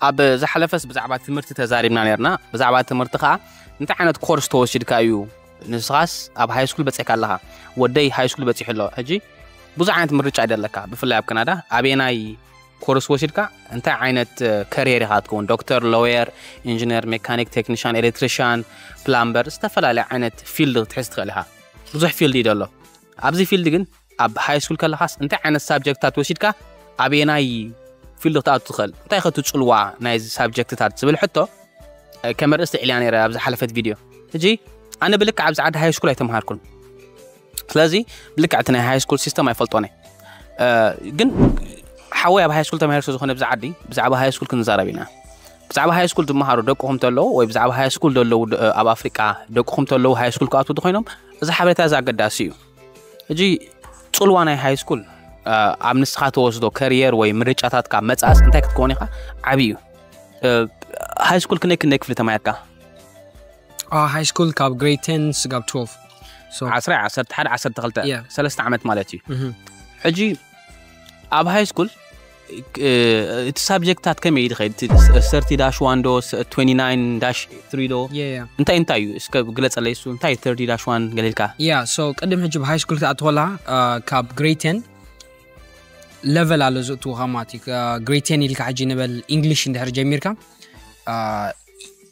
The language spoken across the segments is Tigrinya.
ኣብ ዝሓለፈስ ብዛዕባ ትምህርቲ ተዛሪብና ነርና። ብዛዕባ ትምህርቲ ከዓ እንታይ ዓይነት ኮርስ ተወሲድካ እዩ? ንስኻስ ኣብ ሃይ ስኩል በፂሕካ ኣለኻ፣ ወደይ ሃይ ስኩል በፂሑ ኣሎ። ሕጂ ብዙሕ ዓይነት ምርጫ ይደለካ፣ ብፍላይ ኣብ ካናዳ ኣበየናይ ኮርስ ወሲድካ እንታይ ዓይነት ከሪየር ኢኻ ትከውን? ዶክተር፣ ሎየር፣ ኢንጂነር፣ ሜካኒክ፣ ቴክኒሽያን፣ ኤሌክትሪሽያን፣ ፕላምበር፣ ዝተፈላለየ ዓይነት ፊልድ ክትሕዝ ትኽእል ኢኻ። ብዙሕ ፊልድ እዩ ዘሎ። ኣብዚ ፊልድ ግን ኣብ ሃይ ስኩል ከለኻስ እንታይ ዓይነት ሳብጀክትታት ወሲድካ ኣበየናይ ፊልድ ክትኣቱ ትኽእል? እንታይ ከ ትጽልዋ ናይዚ ሳብጀክትታት ዝብል ሕቶ ከም ኣርእስቲ ዕልያ ነይረ ኣብ ዝሓለፈት ቪድዮ። ሕጂ ኣነ ብልክዕ ኣብዚ ዓዲ ሃይ ስኩል ኣይተምሃርኩን። ስለዚ ብልክዕ እቲ ናይ ሃይ ስኩል ሲስተም ኣይፈልጦን እየ። ግን ሓወይ ኣብ ሃይ ስኩል ተማሂሩ ስለ ዝኾነ ብዛ ዓዲ ብዛዕባ ሃይ ስኩል ክንዛረብ ኢና። ብዛዕባ ሃይ ስኩል ዝመሃሩ ደቅኹም ተለዉ ወይ ብዛዕባ ሃይ ስኩል ዘለዉ ኣብ ኣፍሪቃ ደቅኹም ተለዉ ሃይ ስኩል ክኣትዉ ተኾይኖም እዚ ሓበሬታ እዚ ኣገዳሲ እዩ። ሕጂ ጽልዋ ናይ ሃይ ስኩል ኣብ ንስኻ ተወስዶ ከሪየር ወይ ምርጫታትካ መጻእስ እንታይ ክትከውን ኢኻ? ዓብዪ እዩ። ሃይ ስኩል ክንደይ ክንደይ ክፍሊ ተማሂርካ? ሃይ ስኩል ካብ ግሬድ ቴን ስጋብ ትወልቭ። ዓስራ፣ ዓሰርተ ሓደ፣ ዓሰርተ ክልተ፣ Yeah. ሰለስተ ዓመት ማለት እዩ። ሕጂ ኣብ ሃይ ስኩል እቲ ሳብጀክትታት ከመይ እዩ ዝኸይድ? ሰርቲ ዳሽ ዋን ዶ፣ ትዌንቲ ናይን ዳሽ ትሪ ዶ? እንታይ እንታይ እዩ? እስከ ግለጸለይ እሱ። እንታይ እዩ ተርቲ ዳሽ ዋን ገለ ኢልካ? ያ ሶ ቅድም ሕጂ ብሃይ ስኩል ክትኣትወላ ካብ ግሬድ ቴን ለቨል ኣሎ ዝእትውኻ ማለት እዩ። ግሬድ ቴን ኢልካ ሕጂ ንበል ኢንግሊሽ እንድሕር ጀሚርካ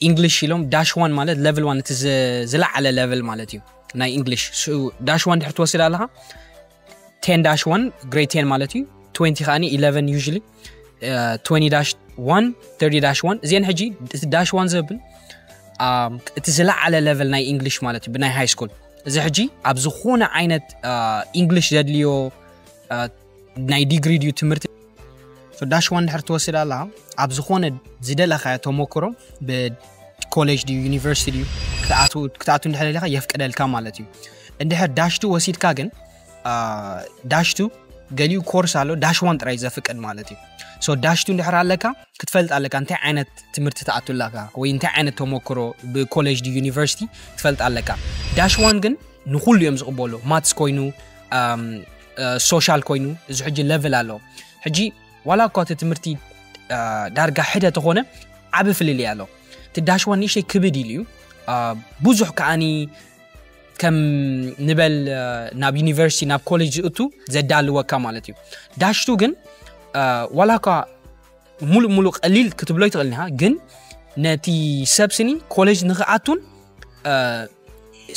ኢንግሊሽ ኢሎም ዳሽ ዋን ማለት ለቨል ዋን እቲ ዝ- ዝለዓለ ለቨል ማለት እዩ ናይ ኢንግሊሽ። ዳሽ ዋን ድሕር ትወስድ ኣለኻ ቴን ዳሽ ዋን ግሬድ ቴን ማለት እዩ። ትዌንቲ ከዓኒ ኢለቨን ዩሊ ትዌንቲ ዳሽ ዋን፣ ተርቲ ዳሽ ዋን። እዚአን ሕጂ እቲ ዳሽ ዋን ዘብል እቲ ዝለዓለ ለቨል ናይ ኢንግሊሽ ማለት እዩ ብናይ ሃይ ስኩል። እዚ ሕጂ ኣብ ዝኾነ ዓይነት ኢንግሊሽ ዘድልዮ ናይ ዲግሪ ድዩ ትምህርቲ ዳሽ ዋን ድሕር ትወስድ ኣላ ኣብ ዝኾነ ዝደለኻዮ ተሞክሮ ብኮሌጅ ድዩ ዩኒቨርሲቲ ድዩ ክትኣቱ እንድሕር ኢኻ የፍቅደልካ ማለት እዩ። እንድሕር ዳሽ ቱ ወሲድካ ግን ዳሽ ቱ ገሊኡ ኮርስ ኣሎ ዳሽ ዋን ጥራይ ዘፍቅድ ማለት እዩ። ሶ ዳሽ ቱ እንድሕር ኣለካ ክትፈልጥ ኣለካ እንታይ ዓይነት ትምህርቲ ትኣቱ ኣለካ ወይ እንታይ ዓይነት ተሞክሮ ብኮሌጅ ድዩ ዩኒቨርሲቲ ክትፈልጥ ኣለካ። ዳሽ ዋን ግን ንኩሉ እዮም ዝቕበሉ። ማትስ ኮይኑ ሶሻል ኮይኑ እዚ ሕጂ ለቭል ኣሎ። ሕጂ ዋላ እኳ እቲ ትምህርቲ ዳርጋ ሕደ ተኾነ ዓብ ፍልልይ ኣሎ። እቲ ዳሽ ዋን ንእሽተይ ክብድ ኢሉ እዩ። ብዙሕ ከዓኒ ከም ንበል ናብ ዩኒቨርሲቲ ናብ ኮሌጅ ዝእቱ ዘዳልወካ ማለት እዩ። ዳሽ ቱ ግን ዋላ እኳ ሙሉእ ሙሉእ ቀሊል ክትብሎ ይትኽእል ኢኻ፣ ግን ነቲ ሰብ ስኒ ኮሌጅ ንክኣቱን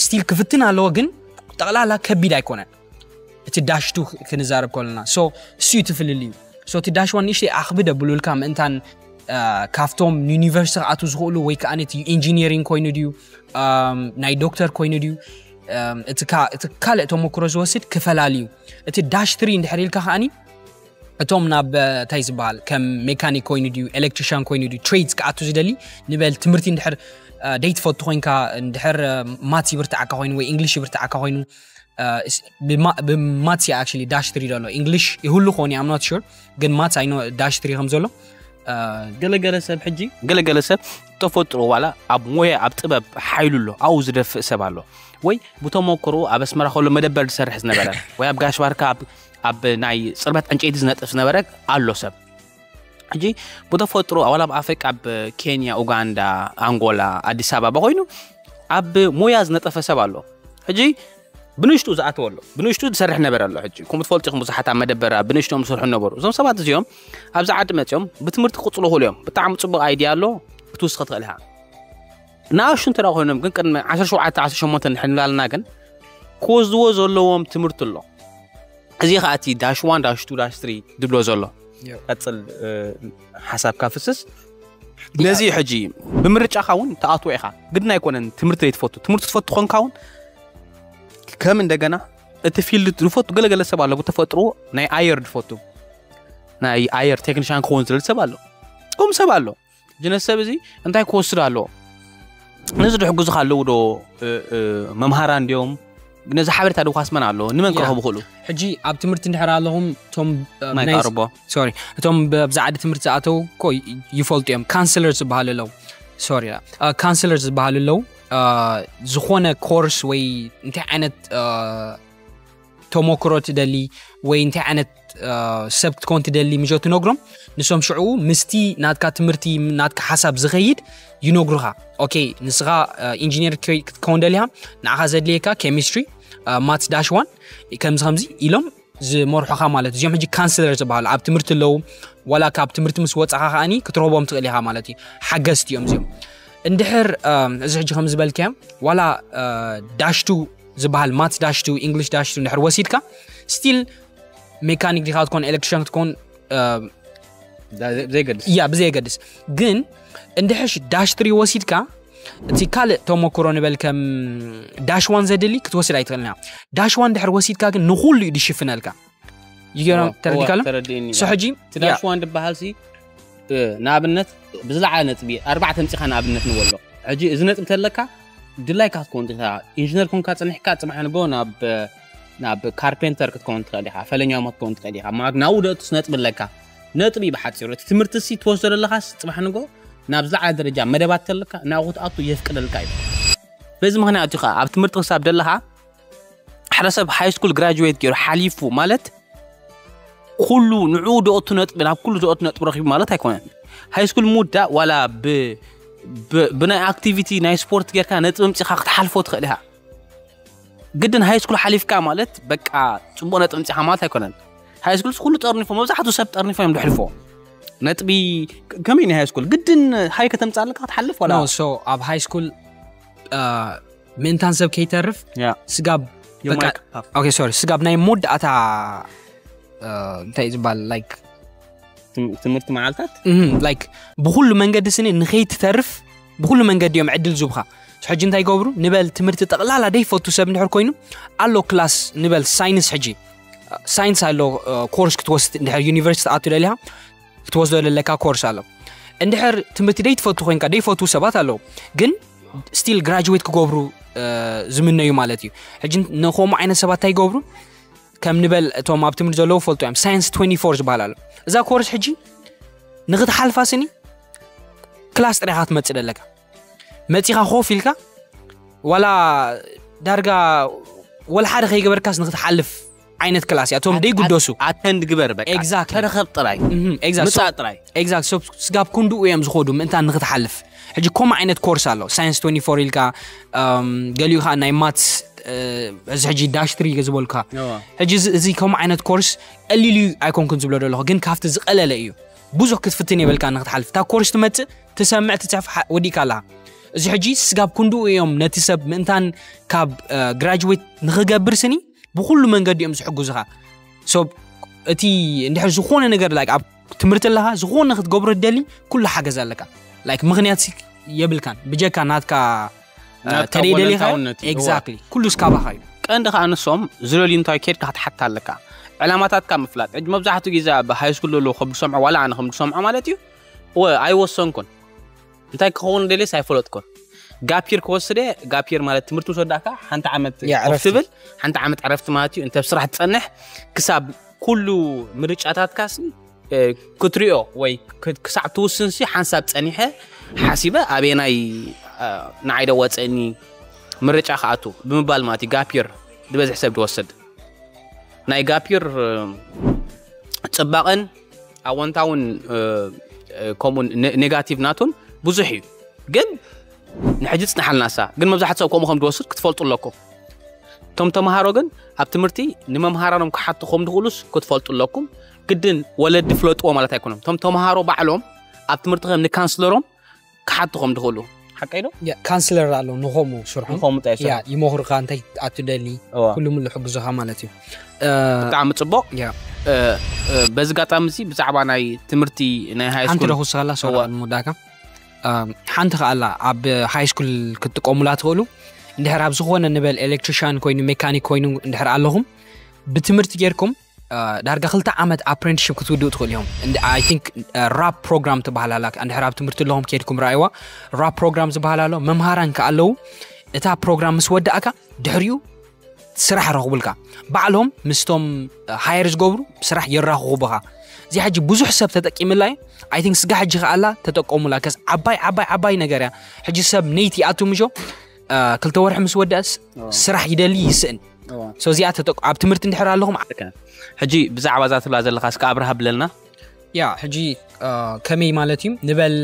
ስቲል ክፍትን ኣለዎ፣ ግን ጠቕላላ ከቢድ ኣይኮነን። እቲ ዳሽ ቱ ክንዛረብ ከለና ሶ እሱ እዩ ትፍልል እዩ። ሶ እቲ ዳሽ ዋን ንእሽተይ ኣኽብድ ኣብሉልካ ምእንታን ካብቶም ዩኒቨርሲቲ ክኣቱ ዝኽእሉ ወይ ከዓ ነቲ ኢንጂኒሪንግ ኮይኑ ድዩ ናይ ዶክተር ኮይኑ ድዩ እቲ ካልእ ተሞክሮ ዝወስድ ክፈላል እዩ። እቲ ዳሽ ትሪ እንድሕር ኢልካ ከዓኒ እቶም ናብ እንታይ ዝበሃል ከም ሜካኒክ ኮይኑ ድዩ ኤሌክትሪሽያን ኮይኑ ድዩ ትሬድስ ክኣቱ ዝደሊ ንበል ትምህርቲ እንድሕር ደይትፈቱ ኮይንካ እንድሕር ማትስ ይብርትዓካ ኮይኑ ወይ እንግሊሽ ይብርትዓካ ኮይኑ ብማትስ እያ actually ዳሽ ትሪ ዘሎ። እንግሊሽ ይህሉ ክኾን እየ I'm not sure፣ ግን ማትስ I know ዳሽ ትሪ ከም ዘሎ። ገለገለ ሰብ ሕጂ ገለገለ ሰብ ተፈጥሮ ዋላ ኣብ ሞያ ኣብ ጥበብ ሓይሉ ኣሎ ኣብኡ ዝደፍእ ሰብ ኣሎ ወይ ብተመክሮ ኣብ ኣስመራ ከሎ መደበር ዝሰርሕ ዝነበረ ወይ ኣብ ጋሽ ባርካ ኣብ ናይ ጽርበት ዕንጨይቲ ዝነጥፍ ዝነበረ ኣሎ ሰብ። ሕጂ ብተፈጥሮ ዋላ ኣብ ኣፍሪቃ ኣብ ኬንያ፣ ኡጋንዳ፣ ኣንጎላ፣ ኣዲስ ኣበባ ኮይኑ ኣብ ሞያ ዝነጠፈ ሰብ ኣሎ። ሕጂ ብንእሽቱ ዝኣተወ ኣሎ፣ ብንእሽቱ ዝሰርሕ ነበረ ኣሎ። ሕጂ ከምኡ ትፈልጡ ኢኹም ብዙሓት ኣብ መደበር ኣብ ብንእሽቶም ዝሰርሑ ነበሩ። እዞም ሰባት እዚኦም ኣብዚ ዓዲ መፂኦም ብትምህርቲ ክቕፅሉ ይኽእሉ እዮም። ብጣዕሚ ፅቡቕ ኣይድያ ኣሎ ክትውስኽ ትኽእል ኢኻ። ንኣሽቱ እንተ ኮይኖም ግን ቅድሚ ዓሰርተ ሸውዓተ ዓሰርተ ሸሞንተ ንሕንላልና ግን ክወስድዎ ዘለዎም ትምህርቲ ኣሎ። እዚ ከዓ እቲ ዳሽ ዋን ዳሽ ቱ ዳሽ ትሪ ድብሎ ዘሎ ቀፅል ሓሳብካ ፍስስ ነዚ ሕጂ ብምርጫኻ እውን ተኣትዎ ኢኻ። ግድን ኣይኮነን ትምህርቲ ዘይትፈቱ። ትምህርቲ ትፈቱ ኮንካ እውን ከም እንደገና እቲ ፊልድ ዝፈቱ ገለገለ ሰብ ኣሎ። ብተፈጥሮ ናይ ኣየር ዝፈቱ ናይ ኣየር ቴክኒሻን ክኸውን ዝደሊ ሰብ ኣሎ። ከም ሰብ ኣሎ። ሕጂ ነዚ ሰብ እዚ እንታይ ክወስድ ኣለዎ? ነዚ ዝሕግዙ ኣለዉ ዶ? መምሃራን እንዲዮም ነዚ ሓበሬታ ድኳስ መን ኣለዎ? ንመን ክረኽቡ ክእሉ? ሕጂ ኣብ ትምህርቲ እንድሕር ኣለኹም እቶም ማይቃርቦ ሶሪ እቶም ብዛ ዓዲ ትምህርቲ ዝኣተው እኮ ይፈልጡ እዮም። ካንስለር ዝበሃሉ ኣለዉ። ሶሪ ካንስለር ዝበሃሉ ኣለዉ። ዝኾነ ኮርስ ወይ እንታይ ዓይነት ተሞክሮ ትደሊ ወይ እንታይ ዓይነት እ፣ ሰብ ክትከውን ትደሊ ምጆ ትነግሮም። ንሶም ሽዑ ምስቲ ናትካ ትምህርቲ፣ ናትካ ሓሳብ ዝኸይድ ይነግሩኻ። ኦኬ፣ ንስኻ፣ እ፣ ኢንጂነር ከይ-፣ ክትከውን ደሊኻ፣ ንዓኻ ዘድልየካ ኬሚስትሪ፣ እ፣ ማትስ ዳሽ ዋን፣ ከምዚ ከምዚ ኢሎም ዝመርሑኻ ማለት እዩ። እዚኦም ሕጂ ካንስለር ዝበሃሉ ኣብ ትምህርቲ ኣለዉ። ዋላ ካብ ትምህርቲ ምስ ወጻኻ ከኣኒ ክትረኽቦም ትኽእል ኢኻ ማለት እዩ። ሓገዝቲ እዮም እዚኦም። እንድሕር፣ እ፣ እዚ ሕጂ ከም ዝበልካዮም ዋላ፣ እ፣ ዳሽ ቱ ዝበሃል፣ ማትስ ዳሽ ቱ፣ ኢንግሊሽ ዳሽ ቱ እንድሕር ወሲድካ፣ ስቲል ሜካኒክ ዲኻ ክትኮን፣ ኤሌክትሪሻን ክትኮን፣ እ፣ ዳ- ዘ- ዘይገድስ ያ ብዘየገድስ። ግን እንድሕሽ ዳሽ ትሪ ወሲድካ፣ እቲ ካልእ ተመክሮ ንበል ከም ዳሽ ዋን ዘድሊ ክትወስድ ኣይትኽእልና። ዳሽ ዋን ድሕር ወሲድካ ግን ንኹሉ እዩ ድሽፍነልካ። ይገርም። እዋ፣ ተረዲካ ኣሎ? ተረዲእኒ። ሶ ሕጂ እቲ ዳሽ ዋን ድበሃል ሲ፣ እ፣ ንኣብነት ብዝለዓለ ነጥቢ ኣርባዕተ ምፂኻ ንኣብነት ንበሎ። ሕጂ እዚ ነጥቢ ተለካ ድላይካ ክትከውን ትኽእል ኢኻ። ኢንጂነር ኮንካ ፅኒሕካ ፅባሕ ንጎ ናብ ናብ ካርፔንተር ክትከውን ትኽእል ኢኻ፣ ፈለኛሞ ክትከውን ትኽእል ኢኻ። ማለት ናብኡ ደእቱስ ነጥቢ ኣለካ። ነጥቢ እዩ ብሓፂሩ። እቲ ትምህርቲ ሲ ትወስዶ ዘለኻስ ፅባሕ ንጎ ናብ ዝለዓለ ደረጃ መደባት ተለካ ናብኡ ክትኣቱ የፍቅደልካ እዩ። በዚ ምኽንያት እዩ ከዓ ኣብ ትምህርቲ ክሳብ ደለኻ ሓደ ሰብ ሃይ ስኩል ግራጁዌት ገይሩ ሓሊፉ ማለት ኩሉ ንዕኡ ደእቱ ነጥቢ፣ ናብ ኩሉ ደእቱ ነጥቢ ረኺቡ ማለት ኣይኮነን። ሃይ ስኩል ምውዳእ ዋላ ብ- ብ- ብናይ ኣክቲቪቲ ናይ ስፖርት ጌርካ ነጥቢ ምፂኻ ክትሓልፎ ትኽእል ኢኻ። ግድን ሃይ ስኩል ሓሊፍካ ማለት በቃ ፅቡቅ ነጥቢ ምፂኻ ማለት ኣይኮነን። ሃይ ስኩል ኩሉ ጠርኒፎ፣ መብዛሕትኡ ሰብ ጠርኒፎ እዮም ድሕልፎ። ነጥቢ ከመይ ናይ ሃይ ስኩል ግድን ሃይ ከተምፃ ኣለካ ክትሓልፍ ዋላ ኖ ሶ ኣብ ሃይ ስኩል ምእንታን ሰብ ከይተርፍ ያ ስጋብ You በቃ might have- ኦኬ ሶሪ ስጋብ ናይ መወዳእታ እ፣ እንታይ እዩ ዝበሃል ላይክ ትም- ትምህርቲ መዓልታት ላይክ ብኩሉ መንገዲ ስኒ ንኸይትተርፍ ብኩሉ መንገዲ እዮም ዕድል ዝብኻ። ሕጂ እንታይ ይገብሩ ንበል ትምህርቲ ጠቕላላ ደይፈቱ ሰብ እንድሕር ኮይኑ ኣሎ ክላስ ንበል ሳይንስ ሕጂ ሳይንስ ኣሎ እ፣ ኮርስ ክትወስድ እንድሕር ዩኒቨርሲቲ ኣቱ ደሊኻ ክትወስዶ ዘለካ ኮርስ ኣሎ። እንድሕር ትምህርቲ ደይትፈቱ ኮይንካ ደይፈቱ ሰባት ኣለዉ ግን ስቲል ግራጁዌት ክገብሩ እ፣ ዝምነዩ ማለት እዩ። ሕጂ ንከምኡ ዓይነት ሰባት እንታይ ይገብሩ ከም ንበል እቶም ኣብ ትምህርቲ ዘለዉ ፈልጡ እዮም ሳይንስ ትወንቲ ፎር ዝበሃል ኣሎ። እዛ ኮርስ ሕጂ ንክትሓልፋ ስኒ ክላስ ጥራይካ ክትመፅእ ደለካ መፂኻ ኮፍ ኢልካ ዋላ ዳርጋ ወላ ሓደ ከይገበርካስ ንክትሓልፍ ዓይነት ክላስ እያ እቶም ደይጉደሱ ኣተንድ ግበር በቃ Exactly. ተረኸብ ጥራይ exact ምፃእ ጥራይ ኤግዛክት ሶ ስጋብ ክንድኡ እዮም ዝኸዱ ምእንታን ንክትሓልፍ። ሕጂ ከምኡ ዓይነት ኮርስ ኣሎ ሳይንስ ትወንቲ ፎር ኢልካ እም፣ ገሊኡ ከዓ ናይ ማትስ እ፣ እዚ ሕጂ ዳሽ ትሪ ዝበልካ እዋ። ሕጂ እዚ- እዚ ከምኡ ዓይነት ኮርስ ቀሊል እዩ ኣይኮንኩን ዝብሎ ዘለኹ ግን ካብቲ ዝቀለለ እዩ። ብዙሕ ክትፍትን የበልካ ንክትሓልፍ እታ ኮርስ ትመፅእ ትሰምዕ ትፅሕፍ ሓ- ወዲእካ ኣለካ። እዚ ሕጂ ስጋብ ክንድኡ እዮም ነቲ ሰብ ምእንታን ካብ ግራጅዌት ንክገብር ስኒ ብኩሉ መንገዲ እዮም ዝሕግዙኻ። ሶ እቲ እንድሕር ዝኾነ ነገር ላይክ ኣብ ትምህርቲ ኣለኻ ዝኾነ ክትገብሮ ትደሊ ኩሉ ሓገዝ ኣለካ። ላይክ ምኽንያት ሲ የብልካን ብጀካ ናትካ እ፣ ናትካ ተደይ ደሊኻ ወለንታውነት እዩ። ኤግዛክትሊ ኩሉ ስካባኻ እዩ። ቀንዲ ከዓ ንሶም ዝደልዩ እንታይ ከድካ ክትሓታ ኣለካ። ዕላማታትካ ምፍላጥ። ሕጂ መብዛሕትኡ ግዜ ኣብ ሃይ ስኩል ዘለዉ ከም ዝሰምዖ ዋላ ኣነ ከም ዝሰምዖ ማለት እዩ ወ- ኣይወሰንኩን እንታይ ክኸውን ደልየስ ኣይፈለጥኩን። ጋፒር ክወስደ ጋፒር ማለት ትምህርቲ ውሰዳካ ሓንቲ ዓመት ያ፣ ኮፍ ዕረፍቲ። ትብል ሓንቲ ዓመት ዕረፍቲ ማለት እዩ። እንተ ስራሕ ትፀንሕ ክሳብ ኩሉ ምርጫታትካስ እ፣ ክትሪኦ ወይ ክ- ክሳዕ ትውስንሲ ሓንሳብ ፀኒሐ ሓሲበ ኣበየናይ እ፣ ንዓይ ዶ ወፀኒ ምርጫ ክኣቱ ብምባል ማለት እዩ። ጋፒር ዝበዝሕ ሰብ ዝወስድ ናይ ጋፒር እ፣ ፅባቐን ኣወንታውን እ፣ እ፣ ከምኡ ነ- ኔጋቲቭ ናቱን ብዙሕ እዩ። ግን ንሕጂ ፅንሓልናሳ ግን መብዛሕት ሰብ ከምኡ ከም ዝወስድ ክትፈልጡ ኣለኩም። እቶም ተምሃሮ ግን ኣብ ትምህርቲ ንመምሃራኖም ክሓቱ ከም ዝኽእሉስ ክትፈልጡ ኣለኩም። ግድን ወለዲ ፍለጥዎ ማለት ኣይኮነም። እቶም ተምሃሮ ባዕሎም ኣብ ትምህርቲ ከም ንካንስለሮም ክሓቱ ከም ዝኽእሉ ሓቀይ ዶ? ያ፣ ካንስለር ኣሎ ንኸምኡ ስርሖም ንኸምኡ እንታይ ይሰርሑ? ያ፣ ይመኽሩኻ እንታይ ኣትደሊ እዋ። ኩሉ ሙሉ ሕግዙኻ ማለት እዩ። እ፣ ብጣዕሚ ፅቡቅ። ያ። እ፣ እ፣ በዚ ኣጋጣሚ እዚ ብዛዕባ ናይ ትምህርቲ ናይ ሃይ ሓንቲ ስኩል ዶ ክውስኸላ ሶራ እዋ። ንሙዳካ ሓንቲ ከኣላ ኣብ ሃይ ስኩል ክትጥቀሙላ ትኽእሉ። እንድሕር ኣብ ዝኾነ ንበል ኤሌክትሪሻን ኮይኑ ሜካኒክ ኮይኑ እንድሕር ኣለኹም ብትምህርቲ ጌርኩም እ፣ ዳርጋ ክልተ ዓመት ኣፕረንቲሽፕ ክትውድኡ ትኽእሉ እዮም። I think ራፕ ፕሮግራም ትበሃል ኣላ። እንድሕር ኣብ ትምህርቲ ኣለኹም ከድኩም ረኣይዋ። ራፕ ፕሮግራም ዝበሃል ኣሎ። መምሃራን ከ ኣለዉ። እታ ፕሮግራም ምስ ወዳእካ ድሕሪኡ ስራሕ ረኽቡልካ። ባዕሎም ምስቶም ሃየር ዝገብሩ ስራሕ የራኽኹብኻ። እዚ ሕጂ ብዙሕ ሰብ ተጠቂምላ እዩ። I think ስጋ ሕጂ ከኣላ ተጠቀሙላ ከስ ዓባይ ዓባይ ዓባይ ነገር እያ። ሕጂ ሰብ ነይቲ ኣቱ ምሾ እ፣ ክልተ ወርሒ ምስ ወዳእስ ስራሕ ይደሊ ይስእን። So እዚኣ ተጠቅ ኣብ ትምህርቲ እንድሕር ኣለኹም። ሕጂ ብዛዕባ እዛ ትብላ ዘለኻ እስከ ኣብርሃ ብለልና። ያ ሕጂ ከመይ ማለት እዩ ንበል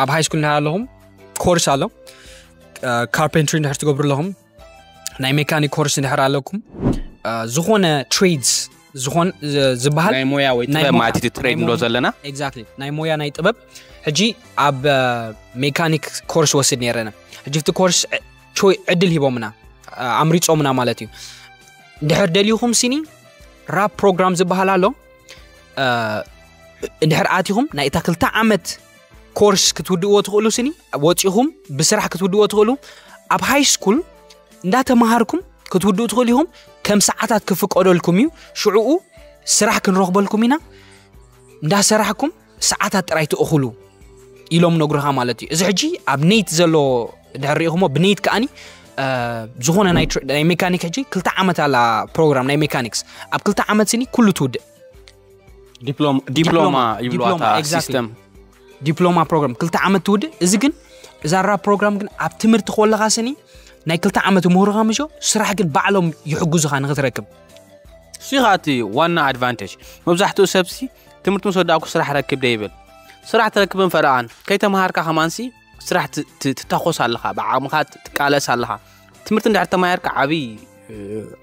ኣብ ሃይ ስኩል እንድሕር ኣለኹም ኮርስ ኣሎ። ካርፔንትሪ እንድሕር ትገብሩ ኣለኹም፣ ናይ ሜካኒክ ኮርስ እንድሕር ኣለኩም፣ ዝኾነ ትሬድስ ዝኾን ዝበሃል ናይ ሞያ ወይ ጥበብ ማለት እዩ ትሬድ ንብሎ ዘለና። Exactly ናይ ሞያ ናይ ጥበብ። ሕጂ ኣብ ሜካኒክ ኮርስ ወስድ ነይረና። ሕጂ እቲ ኮርስ ዕድል ሂቦምና፣ ኣምሪፆምና ማለት እዩ። እንድሕር ደልዩኹም ሲኒ ራፕ ፕሮግራም ዝበሃል ኣሎ። እንድሕር ኣቲኹም ናይ እታ ክልተ ዓመት ኮርስ ክትውድእዎ ትኽእሉ ስኒ ወፂኹም ብስራሕ ክትውድእዎ ትኽእሉ። ኣብ ሃይ ስኩል እንዳተምሃርኩም ክትውድኡ ትኽእሉ ኢኹም። ከም ሰዓታት ክፍቀደልኩም እዩ። ሽዕኡ ስራሕ ክንረኽበልኩም ኢና። እንዳሰራሕኩም ሰዓታት ጥራይ ትእኽሉ ኢሎም ነግሩኻ ማለት እዩ። እዚ ሕጂ ኣብ ኔት ዘሎ ድሕር ሪኢኹሞ ብኔት ከኣኒ ዝኾነ ናይ ሜካኒክ ሕጂ ክልተ ዓመት ኣላ ፕሮግራም ናይ ሜካኒክስ። ኣብ ክልተ ዓመት ስኒ ኩሉ ትውድእ ዲፕሎማ ይብልዋታ ሲስተም ዲፕሎማ ፕሮግራም ክልተ ዓመት ትውድእ። እዚ ግን እዛ ራፕ ፕሮግራም ግን ኣብ ትምህርቲ ከለኻ ስኒ ናይ ክልተ ዓመት ምሁርኻ ምሾ ስራሕ ግን ባዕሎም ይሕጉዝኻ ንክትረክብ። እሱ ኢኻ እቲ ዋና ኣድቫንቴጅ። መብዛሕትኡ ሰብሲ ትምህርቲ ምስ ወዳእኩ ስራሕ ረክብ ደ ይብል። ስራሕ ትረክብን ፈረቓን ከይተምሃርካ ከማንሲ ስራሕ ትታኮስ ኣለኻ፣ ብዓቕምኻ ትቃለስ ኣለኻ። ትምህርቲ እንድሕር ተማየርካ ዓብዪ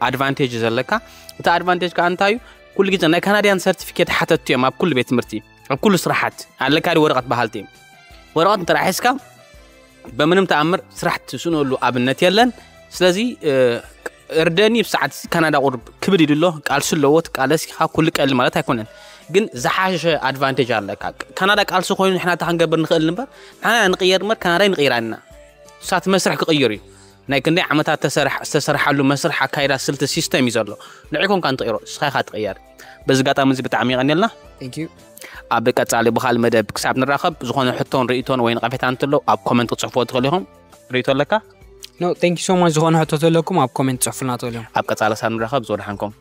ኣድቫንቴጅ ዘለካ። እቲ ኣድቫንቴጅ ከዓ እንታይ እዩ? ኩሉ ግዜ ናይ ካናድያን ሰርቲፊኬት ሓተቱ እዮም ኣብ ኩሉ ቤት ትምህርቲ፣ ኣብ ኩሉ ስራሓት ኣለካ ድዩ ወረቐት በሃልቲ እዮም። ወረቐት እንተ ሒዝካ በምንም ተኣምር ስራሕ ትስእነሉ ኣብነት የለን። ስለዚ እርደኒ ብሰዓት ካናዳ ቁርብ ክብድ ኢሉ ኣሎ። ቃልሲ ኣለዎ፣ ትቃለስ ኢኻ፣ ኩሉ ቀልል ማለት ኣይኮነን። ግን ዝሓሸ ኣድቫንቴጅ ኣለካ። ካናዳ ቃልሲ ኮይኑ ንሕና እታ ክንገብር ንኽእል እምበር ንሕና ንቕየር እምበር ካናዳ ንቕይራ ኢና። እሳት መስርሕ ክቕይር እዩ። ናይ ክንደይ ዓመታት ዝተሰርሓሉ መስርሕ ኣካይዳ ስልቲ ሲስተም እዩ ዘሎ። ንዒ ኮንካ ንትቕይሮ እስኻ ኢኻ ትቕየር። በዚ ኣጋጣሚ እዚ ብጣዕሚ ይቐንየልና። ኣብ ቀጻሊ ብኻል መደብ ክሳብ ንራኸብ ዝኾነ ሕቶን ርእቶን ወይ ነቐፌታ እንትሎ ኣብ ኮመንት ክጽሕፍዎ ትኽእሉ ኢኹም። ርእቶ ኣለካ? No, thank you so much። ዝኾነ ሕቶ ተለኩም ኣብ ኮሜንት ጽሑፍልና ትኽእሉ እዮም። ኣብ ቀጻሊ ክሳብ ንራኸብ ዝወድሓንኩም።